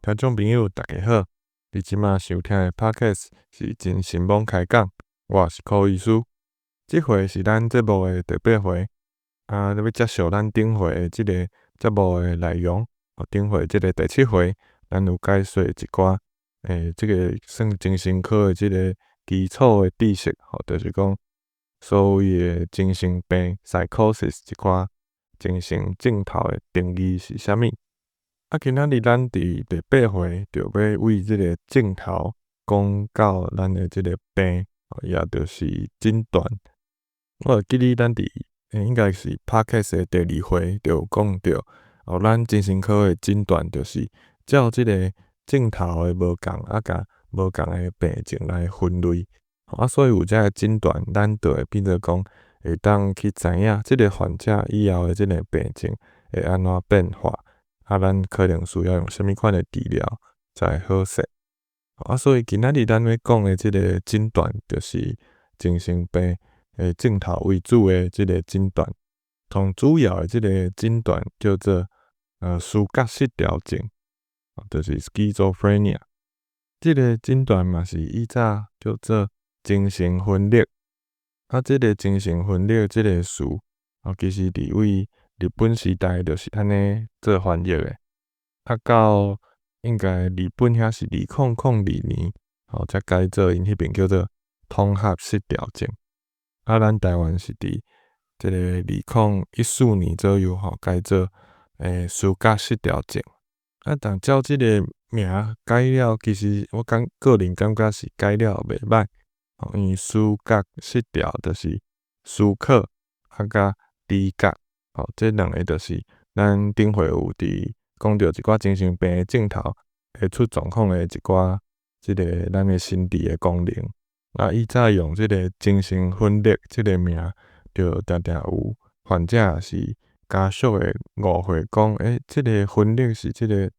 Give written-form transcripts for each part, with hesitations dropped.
聽眾朋友，大家好！你這馬收聽的 Podcast 是精神罔開講，我是柯醫師。這回是咱節目的第八回，啊，欲接續咱頂回的這个節目的內容。頂回這个第七回，咱有解說一寡，這个算精神科的這个基礎的知識，吼，就是講所謂的精神病（psychosis）一寡精神症頭的定義是啥物。啊，今仔日咱佇第八回就欲為這个症頭講到咱的這个病，也就是診斷。我會記得咱佇應該是 Podcast 的第二回就有講著，哦，咱精神科的診斷就是照這个症頭的無仝，啊，共無仝的病症來分類。啊，所以有這个診斷，咱就會變做講會當去知影這个患者以後的這个病症會按怎變化。啊，咱可能需要用啥物款的治療才會好勢。啊，所以今仔日咱欲講的這个診斷，就是精神病的症頭為主的這个診斷。上主要的這个診斷叫做思覺失調症，就是 schizophrenia。這个診斷嘛是以早叫做精神分裂。啊，這个精神分裂這个詞，啊，其實佇位日本時代就是按呢做翻譯的，啊，到應該日本遐是2002年，吼，才改做𪜶彼爿叫做統合失調症。啊，咱台灣是佇這个2014年左右，吼，改做思覺失調症。啊，但照這个名改了，其實我個人感覺是改了袂䆀，因為思覺失調就是思考啊佮知覺。吼，這兩个就是咱頂回有佇講著一寡精神病的症頭會出狀況的一寡，這个咱的心智的功能。啊，以早用這个精神分裂這个名，就定定有患者是家屬會誤會講，欸，這个分裂是這个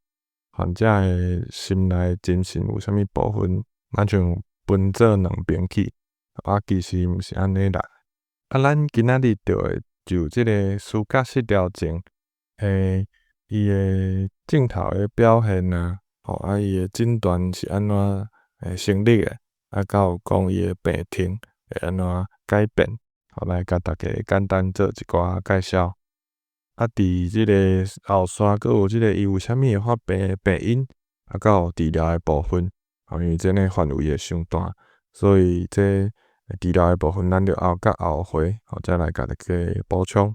患者的心內精神有啥物部分，親像分做兩邊去，啊，其實毋是按呢啦。啊，咱今仔日就會就這个思覺失調症，伊的症頭的表現啊，吼，啊，伊的診斷是按怎成立的，啊，閣有講伊的病程會按怎改變，吼，來共大家簡單做一寡介紹。啊，佇這个後續閣有這个伊為啥物會發病的病因，啊，閣有治療的部分，吼，因為這个範圍會傷大，所以這治療的部分，咱就後甲後回，吼，再來共大家補充。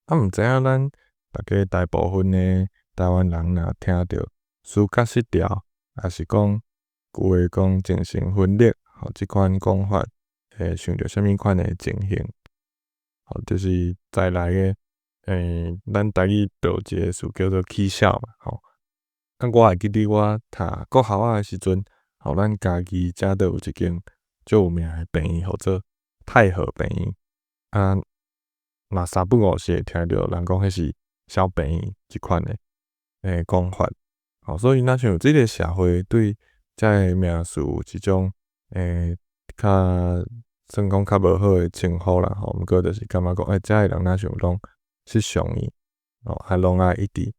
啊，毋知影咱大家大部分的台灣人若聽著思覺失調，抑是講有的講精神分裂，吼，這款講法會想著啥物款的情形？吼，就是再來的，咱台語就有一个詞叫做起痟嘛，吼。啊，我會記得我讀國校仔的時陣，吼，咱家己遮都有一間足有名的病院，號做太和病院。啊，嘛三不五時會聽著人講彼是痟病院這款的講法。吼，所以若像這个社會對這个名詞有一種較算講較無好的稱呼啦，吼。毋過就是感覺講，欸，遮的人若像攏失常去，吼，啊，攏愛一直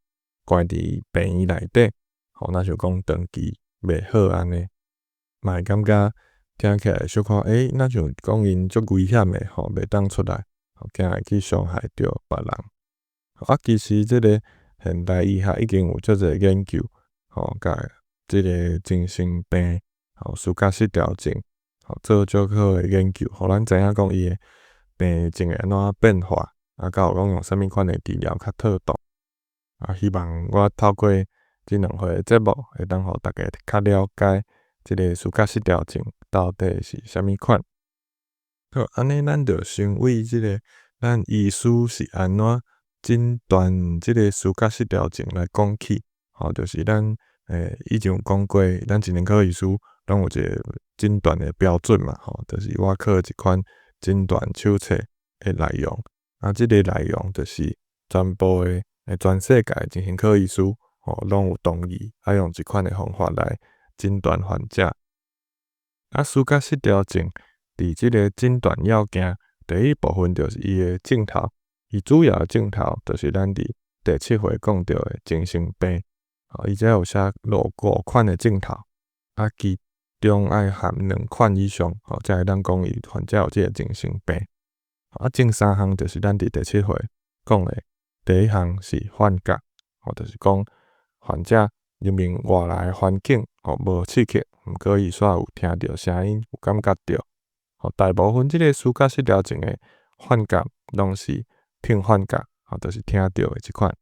關佇病院內底，吼，若像講長期袂好按呢，嘛會感覺聽起來小可，欸，若像講𪜶足危險的吼，袂當出來，驚會去傷害著別人。啊，其實這个現代醫學已經有足濟研究，吼，共這个精神病，吼，思覺失調症，吼，做足好的研究，予咱知影講伊的病症會按怎變化，啊，閣有講用啥物款的治療較妥當。啊，希望我透過這兩回的節目，會當予大家較了解這个思覺失調症到底是啥物款。好，按呢，咱就先為這个咱醫師是按怎診斷這个思覺失調症來講起。吼，就是咱以前有講過，咱精神科醫師攏有一个診斷的標準嘛，吼，就是外科一款診斷手冊的內容。啊，這个內容就是全部的全世界精神科醫師吼攏有同意，愛用這款的方法來診斷患者。啊，思覺失調症佇這个診斷要件，第一部分就是伊的症頭，伊主要的症頭就是咱佇第七回講著的精神病，吼，伊這有寫五款的症頭，啊，其中愛含兩款以上，吼，才會當講伊患者有這个精神病。啊，前三項就是咱佇第七回講的，第一項是幻覺，吼，就是講患者明明外來的環境，吼，無刺激，毋過伊煞有聽著聲音，有感覺著。吼，大部分這个思覺失調症的幻覺攏是聽幻覺，吼，就是聽著的這款。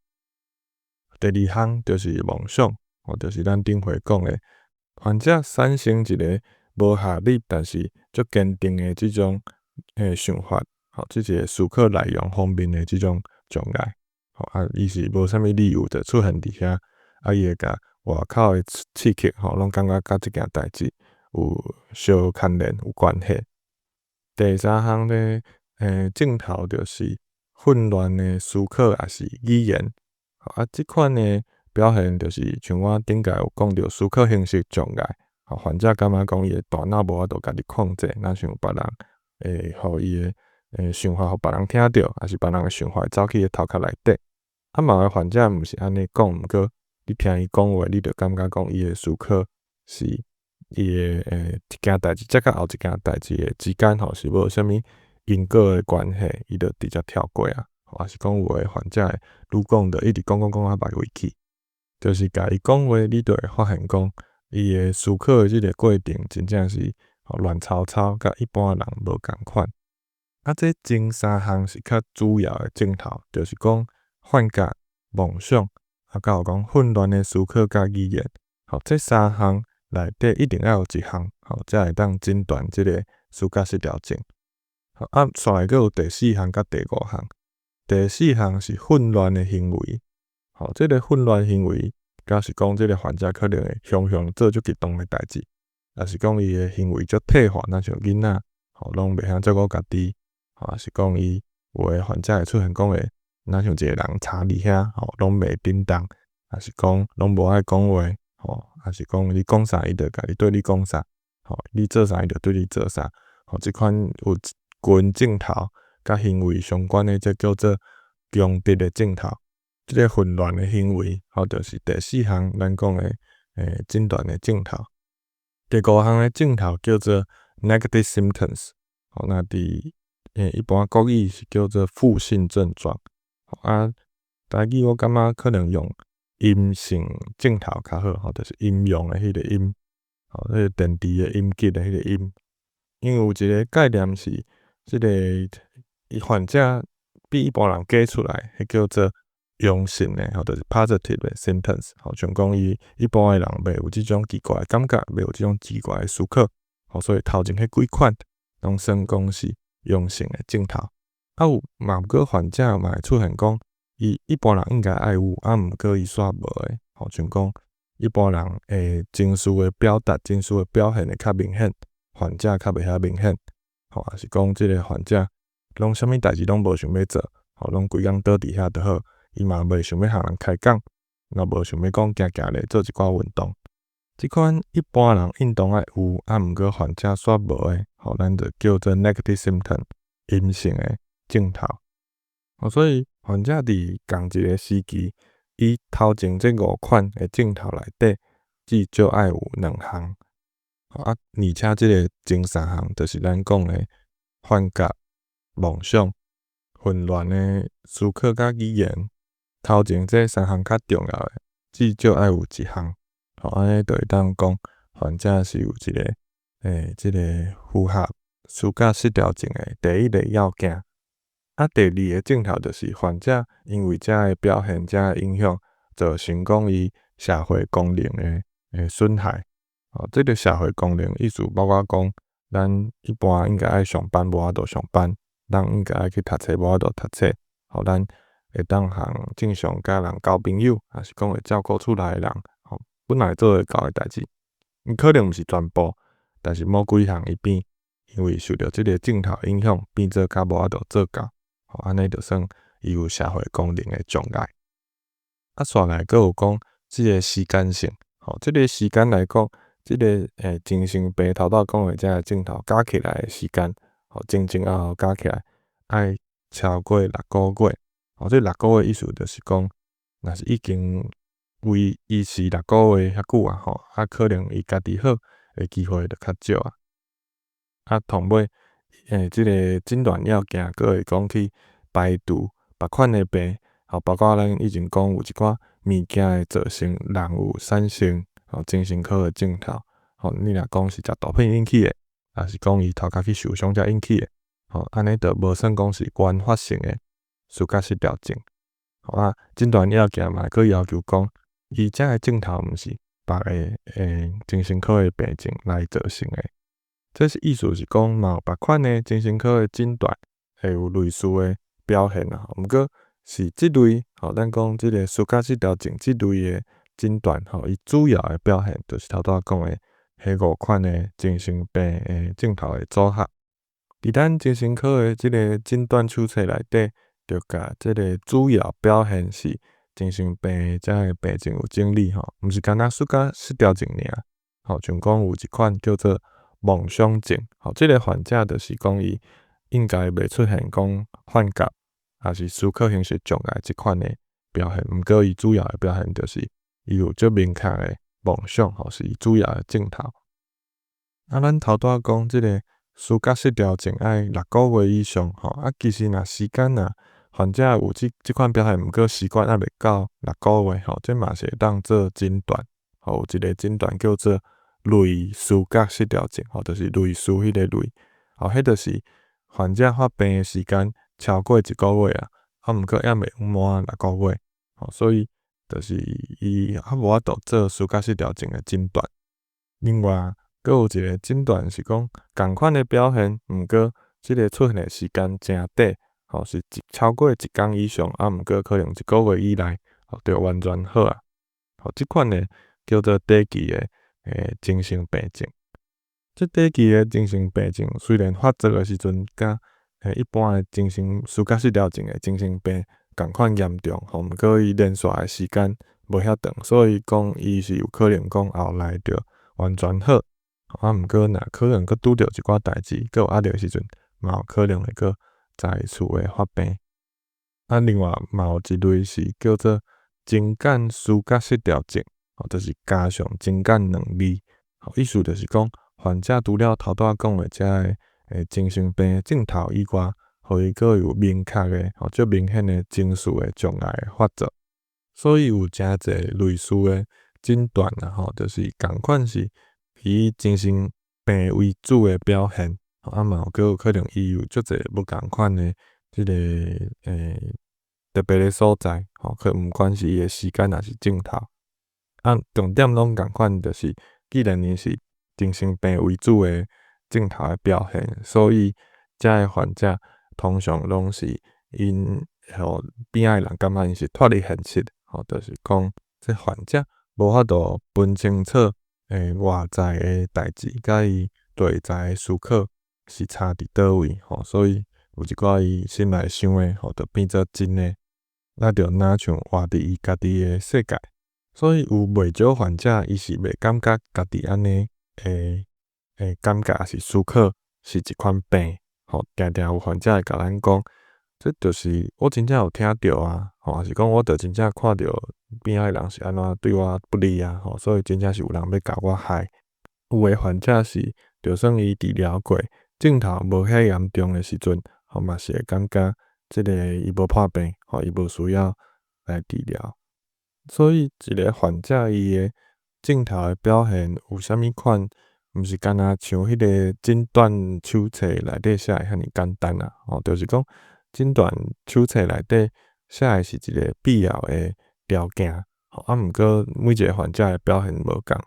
第二項就是夢想，吼，就是咱頂回講的，患者產生一个無合理但是足堅定的這種想法，吼，這一个思考內容方面的這種障礙，吼，啊，伊是無啥物理由就出現佇遐，啊，伊會共外口的刺激，吼，攏感覺佮這件代誌有相牽連、有關係。第三項的症頭就是混亂的思考抑是語言，啊，這款的表現就是像我頂擺有講著思考形式障礙，吼，患者感覺講伊的大腦無法度家己控制，若像別人會予伊的想法予別人聽著，抑是別人的想法會走去伊頭殼內底。啊，嘛有的患者毋是按呢講，毋過你聽伊講話，你就感覺講伊的思考是伊的一件代誌接佮後一件代誌的之間吼，是無啥物因果的關係，伊就直接跳過啊，抑是講有的患者會愈講就一直講講講啊袂記去，就是共伊講話，你就會發現講伊的思考的這个過程真正是亂糟糟，佮一般人無仝款。啊，這前三項是較主要的症頭，就是講幻覺、夢想，啊，閣有講混亂的思考佮語言。吼，這三項內底一定愛有一項，吼，才會當診斷這个思覺失調症。啊，煞來閣有第四項佮第五項。第四項是混亂的行為，吼，這个混亂行為，表示講這个患者可能會雄雄做足激動的代誌，抑是講伊的行為足退化，若像囡仔，吼，攏袂曉照顧家己，吼，抑是講伊有的患者會出現講會，若像一個人藏佇遐，吼，攏袂振動，抑是講攏無愛講話，吼，抑是講你講啥伊就家己對你講啥，吼，你做啥伊就對你做啥，吼，這款有一群症頭佮行為相關的，這叫做強直的症頭。這个混亂的行為，吼，就是第四項咱講的診斷的症頭。第五項的症頭叫做 negative symptoms，吼，若佇一般國語是叫做負性症狀。啊，台語我感覺可能用陰性症頭較好，吼，就是陰陽的彼个陰，吼，彼个電池的陰極的彼個陰。因為有一个概念是，這个患者比一般人加出來，彼叫做陽性的，吼，就是 positive 的 symptoms，吼，像講伊一般的人袂有這種奇怪的感覺，袂有這種奇怪的思考，吼，所以頭前彼幾款攏算講是陽性的症頭。啊，有嘛毋過患者嘛會出現講，伊一般人應該愛有，啊，毋過伊煞無的，吼，像講一般人會情緒的表達、情緒的表現會較明顯，患者較袂遐明顯，吼，抑是講這个患者攏啥物代誌攏無想欲做，吼，攏規工倒佇遐就好，伊嘛袂想欲和人開講，也無想欲講行行咧做一寡運動。這款一般人應當愛有，啊，毋過患者煞無的，吼，咱就叫做 negative symptom，陰性的症頭。哦，所以患者佇仝一个時期，伊頭前這五款的症頭內底，至少愛有兩項。啊，而且這个前三項就是咱講的幻覺、夢想、混亂的思考佮語言。頭前這三項較重要的，至少愛有一項。吼，按呢就會當講患者是有一个這个符合思覺失調症的第一个要件。啊，第二个症頭就是患者因為這个表現、這个影響，造成講伊社會功能的損害。哦，這个社會功能意思包括講，咱一般應該愛上班無法度上班，咱應該愛去讀冊無法度讀冊，吼，咱會當和正常佮人交朋友，抑是講會照顧厝內的人，吼，本來做會到的代誌，伊可能毋是全部，但是某幾項伊變，因為受著這个症頭影響，變做較無法度做到，吼，按呢就算伊有社會功能的障礙。啊，煞來閣有講這个時間性，吼，這个時間來講，這个精神病頭拄講的這个症頭加起來的時間，吼，前前後後加起來愛超過六個月。吼，這六個月意思就是講，若是已經維維持六個月遐久啊吼，啊可能伊家己好的機會就較少啊。啊，同尾，這个診斷要件閣會講去排除別款的病，吼，包括咱以前講有一寡物件會造成人有產生吼精神科的症頭，吼，你若講是食毒品引起的，抑是講伊頭殼去受傷才引起的，吼，按呢就無算講是原發性的思覺失調症。吼啊，診斷要件嘛會閣要求講，伊遮的症頭毋是別个精神科的病症來造成的。這是意思是講，嘛有別款的精神科的診斷會有類似的表現啊。毋過是這類吼，咱講這个思覺失調症這類的診斷吼，伊主要的表現就是頭拄仔講的彼五款的精神病的症頭的組合。佇咱精神科的這个診斷手冊內底，就共這个主要表現是精神病的遮个病症有整理吼，毋是干焦思覺失調症爾，吼，像講有一款叫做妄想症，吼，這个患者就是講伊應該袂出現講幻覺，抑是思考形式障礙這款的表現。毋過伊主要的表現就是伊有足明確的妄想，吼，是伊主要的症頭。啊，咱頭拄仔講這个思覺失調症愛六個月以上，吼，啊，其實若時間若患者有這這款表現，毋過時間猶未到六個月，吼，這嘛是會當做診斷，吼，有一个診斷叫做類思覺失調症，吼，就是類似彼个類，吼，彼就是患者發病的時間超過一個月啊，啊，毋過猶未滿六個月，吼，所以就是伊猶無法度做思覺失調症的診斷。另外，閣有一个診斷是講仝款的表現，毋過這个出現的時間誠短，吼，是一超過一工以上，啊，毋過可能一個月以內，吼，就完全好啊。吼，這款的叫做短期的精神病症。這短期的精神病症雖然發作的時陣，佮一般的精神思覺失調症的精神病仝款嚴重，吼，毋過伊連續的時間無遐長，所以講伊是有可能講後來就完全好。啊，毋過若可能閣拄著一寡代誌，閣有壓力的時陣，嘛有可能會閣再次的發病。啊，另外嘛有一類是叫做情感思覺失調症，吼，就是加上情感兩字，吼，意思就是講患者除了頭拄仔講的遮个精神病的症頭以外，予伊閣有明確的、吼，足明顯的情緒的障礙的發作。所以有誠濟類似的診斷啦，吼，就是仝款是以精神病為主的表現，啊嘛有閣有可能伊有足濟無仝款的這个特別的所在，吼，可毋管是伊的時間抑是症頭。啊，重點攏仝款，就是既然伊是精神病為主的症頭的表現，所以遮个患者通常攏是𪜶予邊仔的人感覺𪜶是脫離現實，吼，就是講這患者無法度分清楚外在的代誌，佮伊內在的思考是差佇佗位，吼，所以有一寡伊心內想的，吼，就變做真的，啊，就若像活佇伊家己的世界。所以有袂少患者，伊是袂感覺家己按呢的感覺，抑是思考是一款病，吼，定定有患者會共咱講，這就是我真正有聽著啊，吼，抑是講我著真正看著邊仔的人是按怎對我不利啊，吼，所以真正是有人欲共我害。有的患者是，就算伊治療過，症頭無遐嚴重的時陣，吼，嘛是會感覺這个伊無破病，吼，伊無需要來治療。所以一个患者伊的症頭的表現有啥物款，毋是干焦像彼个診斷手冊內底寫的遐爾簡單啊！吼，就是講診斷手冊內底寫的是一個必要的條件，吼，啊，毋過每一个患者的表現無仝，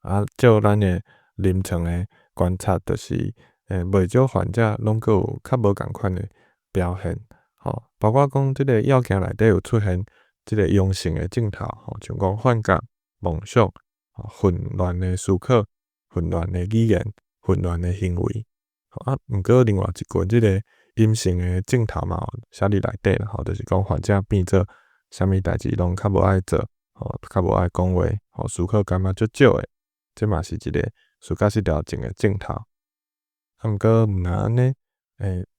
啊，照咱的臨床的觀察，就是袂少患者攏閣有較無仝款的表現，吼，包括講這个要件內底有出現這个陽性的症頭，吼，像講幻覺、夢想、混亂的思考、混亂的語言、混亂的行為，啊，毋過另外一群這个陰性的症頭嘛有寫佇內底啦，吼，就是講患者變做啥物代誌攏較無愛做，吼，較無愛講話，吼，思考感覺足少的，這嘛是一个思覺失調症的症頭。啊，毋過毋若按呢，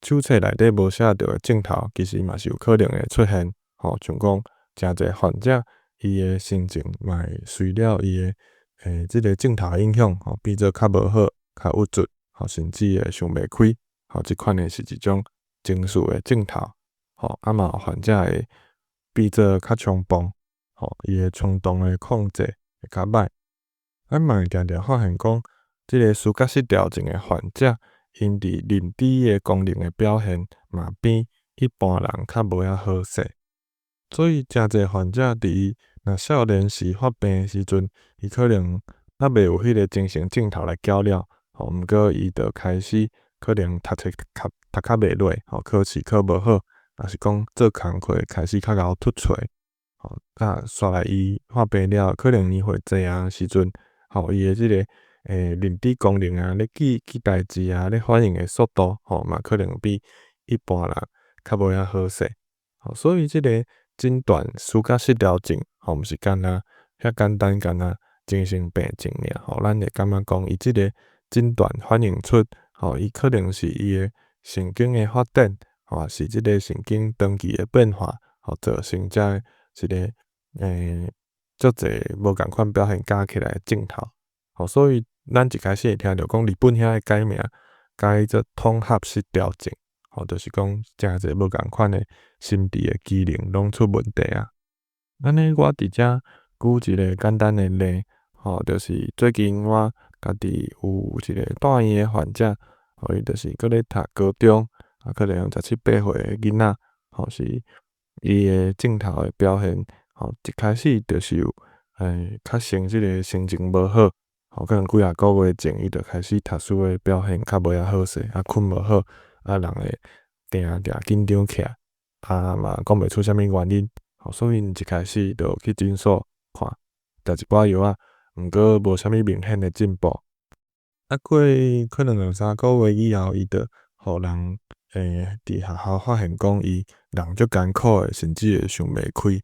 手冊內底無寫著的症頭，其實嘛是有可能會出現，吼，像講誠濟患者，伊的心情嘛會隨了伊的這个症頭影響，吼，變做較無好、較鬱卒，吼，甚至會想袂開，吼，這款的是一種情緒的症頭，吼，啊嘛有患者會變做較衝動，吼，伊的衝動的控制會較䆀。咱嘛會定定發現講，這个思覺失調症的患者，𪜶佇認知的功能的表現嘛比一般人較無遐好勢。所以誠濟患者佇伊若少年時發病的時陣，伊可能猶未有彼个精神症頭來攪擾，吼，毋過伊就開始可能讀冊較讀較袂落，吼，考試考無好，抑是講做工課開始較𠢕出錯，吼，啊，煞來伊發病了，可能年歲濟啊時陣，吼，伊的這个認知功能啊，咧記記代誌啊，咧反應的速度，吼，嘛可能比一般人較無遐好勢，吼，所以這个診斷思覺失調症，吼，毋是干焦遐簡單，干焦精神病症爾，吼，咱會感覺講伊這個診斷反映出，吼，伊可能是伊的神經的發展，吼，是這個神經長期的變化，吼，造成這一个足濟無仝款表現加起來的症頭，吼，所以咱一開始會聽著講日本遐的改名，改做統合失調症。吼，就是講誠濟無仝款的心智的機能攏出問題啊。按呢，我佇遮舉一个簡單的例，吼，就是最近我家己有一个住院的患者，吼，伊就是閣咧讀高中，啊，可能十七八歲的囡仔，吼，是伊的症頭的表現，吼，一開始就是有較先這个心情無好，吼，可能幾若个月前，伊就開始讀書的表現較無遐好勢，啊，睏無好。啊，人會定定緊張起來，啊嘛講袂出啥物原因，吼，所以𪜶一開始就去診所看，食一寡藥仔，毋過無啥物明顯的進步。啊，過可能兩三个月以後，伊就予人佇學校發現講伊人足艱苦的，甚至會想袂開。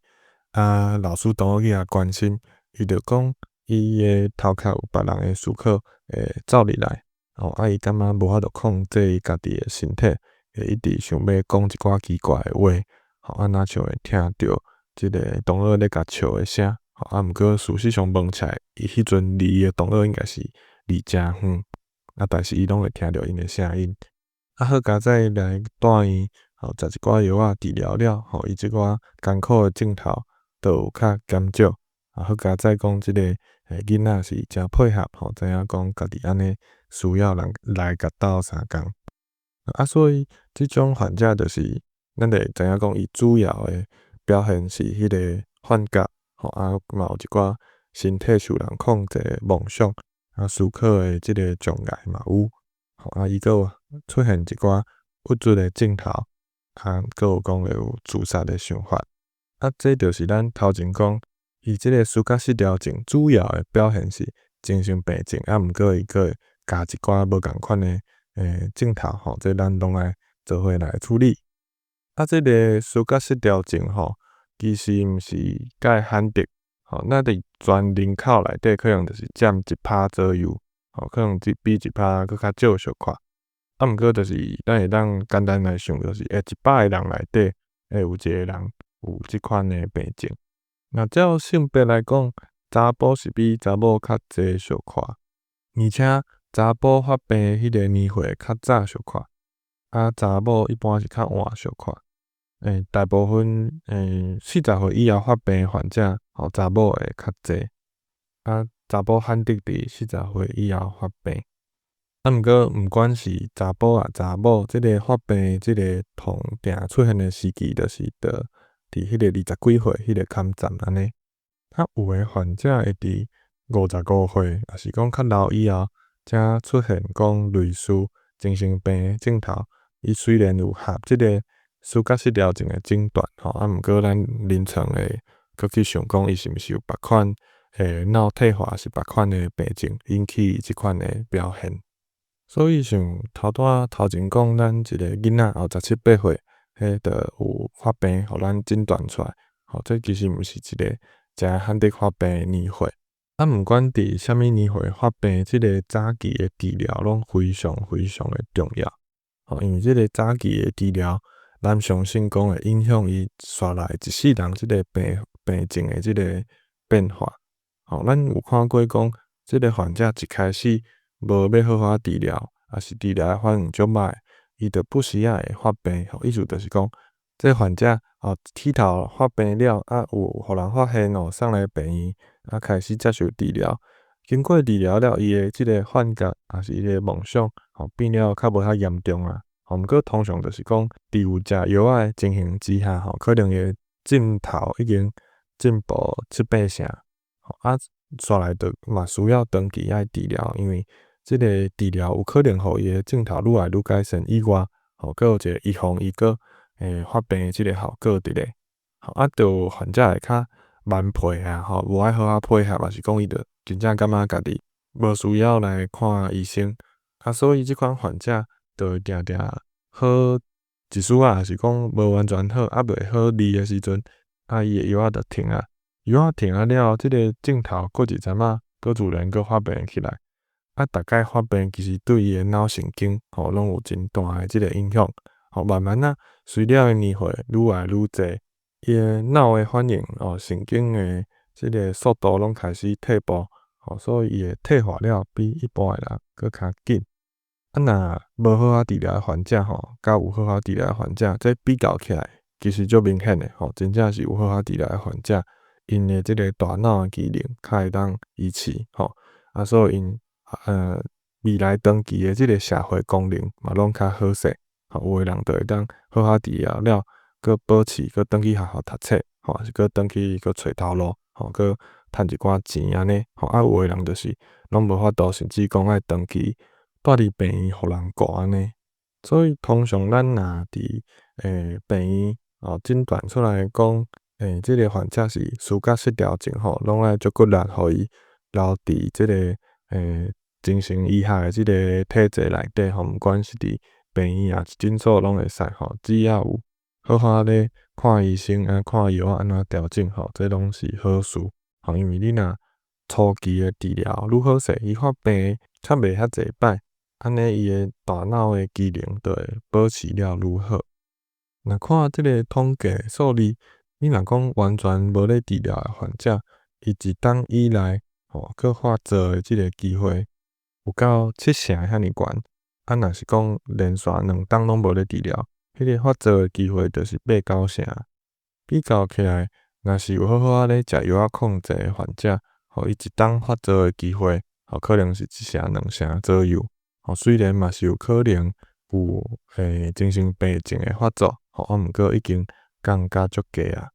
啊，老師同學去共關心，伊就講伊的頭殼有別人的思考會走入來。吼，啊，伊感覺無法度控制伊家己的身體，會一直想欲講一寡奇怪的話，吼，啊，若像會聽著這个同學咧共笑的聲，吼，啊，毋過事實上問起來，伊彼陣離伊的同學應該是離誠遠，啊，但是伊攏會聽著𪜶的聲音。啊，好佳哉來住院，吼，食一寡藥仔治療了，吼，伊這寡艱苦的症頭都有較減少。啊，好佳哉講這个囡仔是誠配合，吼，知影講家己按呢需要人來共鬥相共。啊，所以這種患者就是咱會知影講，伊主要的表現是彼个幻覺，吼，啊嘛有一寡身體受人控制的夢想，啊，思考的這个障礙嘛有，吼，啊，伊閣有出現一寡鬱卒的症頭，啊，閣有講會有自殺的想法。啊，這就是咱頭前講，伊這个思覺失調症主要的表現是精神病症，啊，毋過伊閣會加一寡無仝款的症頭，吼，這咱攏愛做伙來處理。啊，這个思覺失調症吼，其實毋是蓋罕得，吼，咱佇全人口內底可能就是佔1%左右，吼，可能比1%閣較少小可。啊，毋過就是咱會當簡單來想，就是100個人內底會有一個人有這款的病症。若照性別來講，查埔是比查某較濟小可，而且查埔發病的彼個年歲較早小可，啊，查某一般是較晚小可。大部分40歲以後發病的患者，吼，查某會較濟，啊，查埔罕得佇40歲以後發病。啊，毋過毋管是查埔抑查某，這个發病的這个痛定出現的時期，就是佇彼個二十幾歲彼个坎站按呢。啊，有的患者會佇55歲，抑是講較老以後，才出現講類似精神病的症頭。伊雖然有合這个思覺失調症的診斷，吼，啊，毋過咱臨床會閣去想講，伊是毋是有別款腦退化，是別款的病症引起這款的表現。所以像頭拄仔頭前講，咱一个囡仔哦，十七八歲，彼就有發病，予咱診斷出來，吼，這其實毋是一个誠罕得發病的年歲。啊，毋管佇啥物年歲發病，這个早期的治療攏非常非常的重要。吼，因為這个早期的治療，咱相信講會影響伊紲來一世人這个病病症的這个變化。吼，咱有看過講，這个患者一開始無欲好好治療，抑是治療的反應足䆀，伊就不時仔會發病。吼，意思就是講，這个患者吼起頭發病了，啊有予人發現哦，送來病院，啊開始接受治療。經過治療了，伊的這个幻覺，抑是伊的夢想，吼變了較無遐嚴重啊。吼，毋過通常就是講，佇有食藥仔的情形之下，吼，可能伊的症頭已經進步七八成，吼啊，煞來就嘛需要長期愛治療，因為這个治療有可能予伊的症頭愈來愈改善以外，吼，閣有一个預防伊閣會發病的這个效果佇咧。吼啊，就有患者會較蠻皮啊，吼，無愛好好配合，抑是講伊就真正感覺家己無需要來看醫生，啊，所以這款患者就會定定好一絲仔，抑是講無完全好，猶未好治的時陣，啊，伊的藥仔就停啊，藥仔停啊了後，這个症頭過一陣仔，閣自然閣發病起來。啊，逐擺發病其實對伊的腦神經吼攏有真大的這个影響。吼，慢慢仔隨著伊年歲愈來愈濟，伊的腦的反應哦，神經的這个速度攏開始退步，吼，所以伊會退化了比一般的人閣較緊。啊，若無好好治療的患者吼，佮有好好治療的患者，這比較起來其實足明顯的吼，真正是有好好治療的患者，𪜶的這个大腦的機能較會當維持吼，啊，所以𪜶未來長期的這个社會功能嘛攏較好勢，吼，有的人就會當好好治療了，閣保持閣轉去學校讀冊，吼，抑是閣轉去閣揣頭路，吼，閣趁一寡錢按呢，吼，啊，有的人就是攏無法度，甚至講愛長期蹛佇病院予人顧按呢。所以通常咱若佇病院哦診斷出來講，這个患者是思覺失調症吼，攏愛足骨力予伊留佇這个精神醫學的這个體制內底吼，毋管是佇病院抑是診所攏會使吼，只要有好好咧看醫生啊，看藥仔按怎調整吼，這攏是好事。吼，因為你若初期的治療愈好勢，伊發病較袂遐濟擺，按呢伊的大腦的機能就會保持了愈好。若看這个統計數字，你若講完全無咧治療的患者，伊一冬以內吼閣發作的這个機會有到七成遐爾懸。啊，若是講連續2冬攏無咧治療，彼个發作的機會就是八九成。比較起來，若是有好好仔咧食藥仔控制的患者，吼，伊一冬發作的機會，吼，可能是一成兩成左右。吼，雖然嘛是有可能有精神病症的發作，吼，啊，毋過已經降甲足低啊。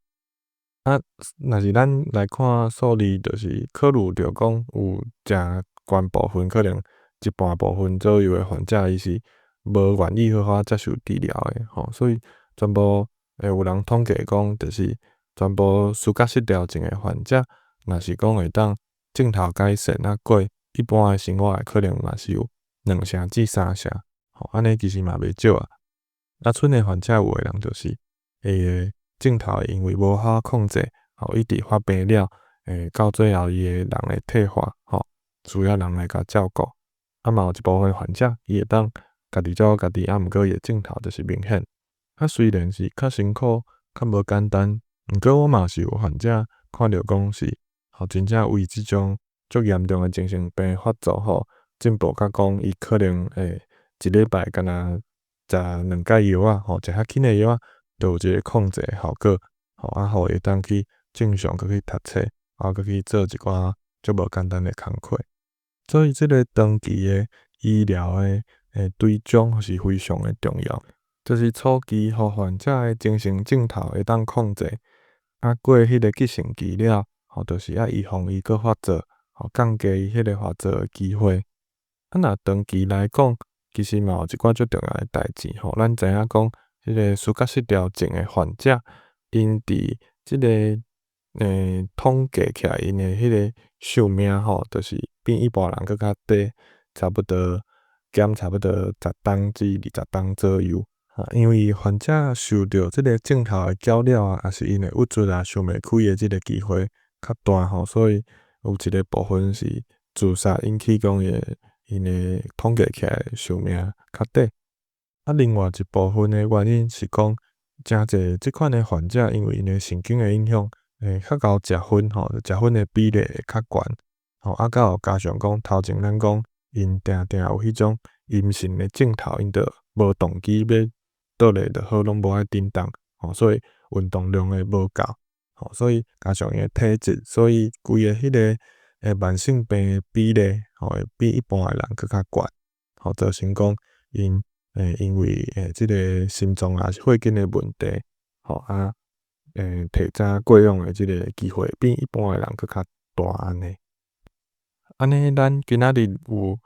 啊，若是咱來看數字，就是考慮著講有誠懸部分，可能一半部分左右的患者，伊是無願意好好接受治療的，吼，所以全部會有人統計講，就是全部思覺失調症的患者，若是講會當症頭改善啊，過一般的生活的可能嘛是有兩成至三成，吼，按呢其實嘛袂少啊。啊，賰的患者有的人就是伊的症頭會因為無好好控制，吼，一直發病了，到最後伊的人會退化，吼，需要人來共照顧。啊，嘛有一部分患者，伊會當家己照顧家己，啊，毋過伊的症頭就是明顯。啊，雖然是較辛苦、較無簡單，毋過我嘛是有患者看著講是，吼，真正為這種足嚴重的精神病發作吼，進步甲講伊可能會一禮拜干焦食兩擺藥仔，吼，食較輕的藥仔，就有一個控制的效果，吼，啊，予伊會當去正常閣去讀冊，啊，閣去做一寡足無簡單的工課。所以這个長期的醫療的追蹤是非常的重要，就是初期予患者的精神症頭會當控制，啊，過彼个急性期了，吼，就是愛預防伊閣發作，吼，降低伊彼个發作的機會。啊，若長期來講，其實嘛有一寡足重要的代誌吼。咱知影講，彼个思覺失調症的患者，𪜶佇這个統計起來，𪜶的彼个壽命吼，就是比一般人閣較短，差不多減差不多10冬至20冬左右。因為患者受著這个症頭的攪擾啊，抑是𪜶的鬱卒啊、想袂開的這个機會較大吼，所以有一个部分是自殺引起講伊的𪜶的統計起來壽命較短。啊，另外一部分的原因是講，誠濟這款的患者因為𪜶的神經的影響，較𠢕食薰吼，食薰的比例會較懸，吼，啊，閣有加上講頭前咱講，𪜶定定有彼種陰性的症頭，𪜶就無動機欲倒咧就好，攏無愛振動，吼，所以運動量會無夠，吼，所以加上伊的體質，所以規个彼个慢性病的比例，吼，會比一般的人閣較懸，吼，造成講𪜶因為這个心臟抑是血管的問題，吼啊，提早過往的這个機會比一般的人閣較大按呢。按呢，咱今仔日有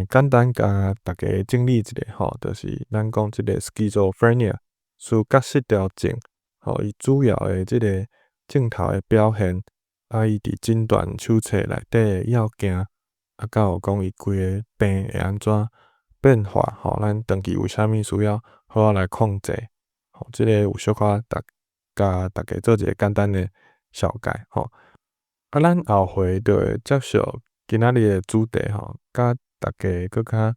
簡單共大家整理一下吼，就是咱講這个 schizophrenia 思覺失調症，吼，伊主要的這个症頭的表現，啊，伊佇診斷手冊內底的要件，啊，閣有講伊規个病會按怎變化，吼，咱長期為啥物需要好好來控制，吼，這个有小可共大家做一个簡單的紹介，吼。啊，咱後回就會接續今仔日的主題，吼，佮大家閣較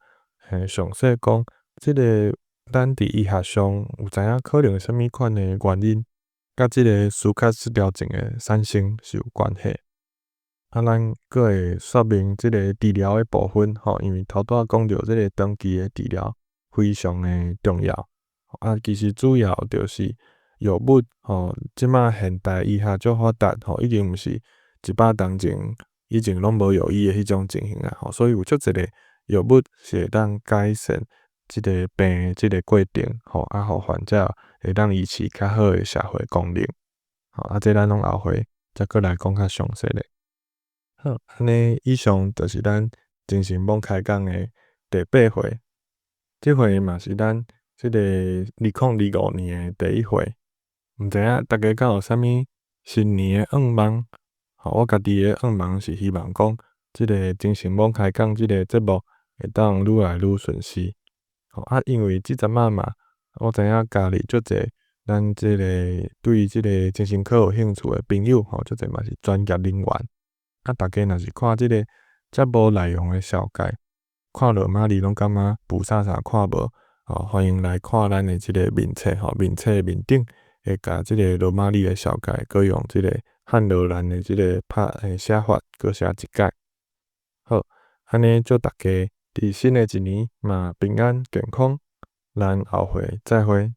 詳細講，這个咱佇醫學上有知影可能啥物款的原因，佮這个思覺失調症的產生是有關係。啊，咱閣會說明這个治療的部分，吼，因為頭拄仔講著這个長期的治療非常的重要。啊，其實主要就是藥物，吼，這馬現代醫學足發達，吼，已經毋是100冬前以前攏無藥醫的彼種情形啊，吼，所以有足濟个藥物是會當改善這个病的這个過程，吼，啊，予患者會當維持較好的社會功能，吼，啊，這咱攏後回才閣來講較詳細咧。好，按呢以上就是咱精神罔開講的第八回，這回嘛是咱這个2025年的第一回，毋知影大家敢有啥物新年的願望？吼，我家己的願望是希望講，這个精神罔開講這个節目會當愈來愈順勢。吼啊，因為這陣仔嘛，我知影家裡足濟咱這个對這个精神科有興趣的朋友，吼，足濟嘛是專業人員。啊，大家若是看這个節目內容的紹介，看羅馬字攏感覺霧煞煞看無，吼，歡迎來看咱的這个面冊，吼，面冊面頂會共這个羅馬字的紹介，閣用這个漢羅蘭的這个拍寫法，閣寫一擺。好，按呢祝大家佇新的一年嘛平安健康，咱後回再會。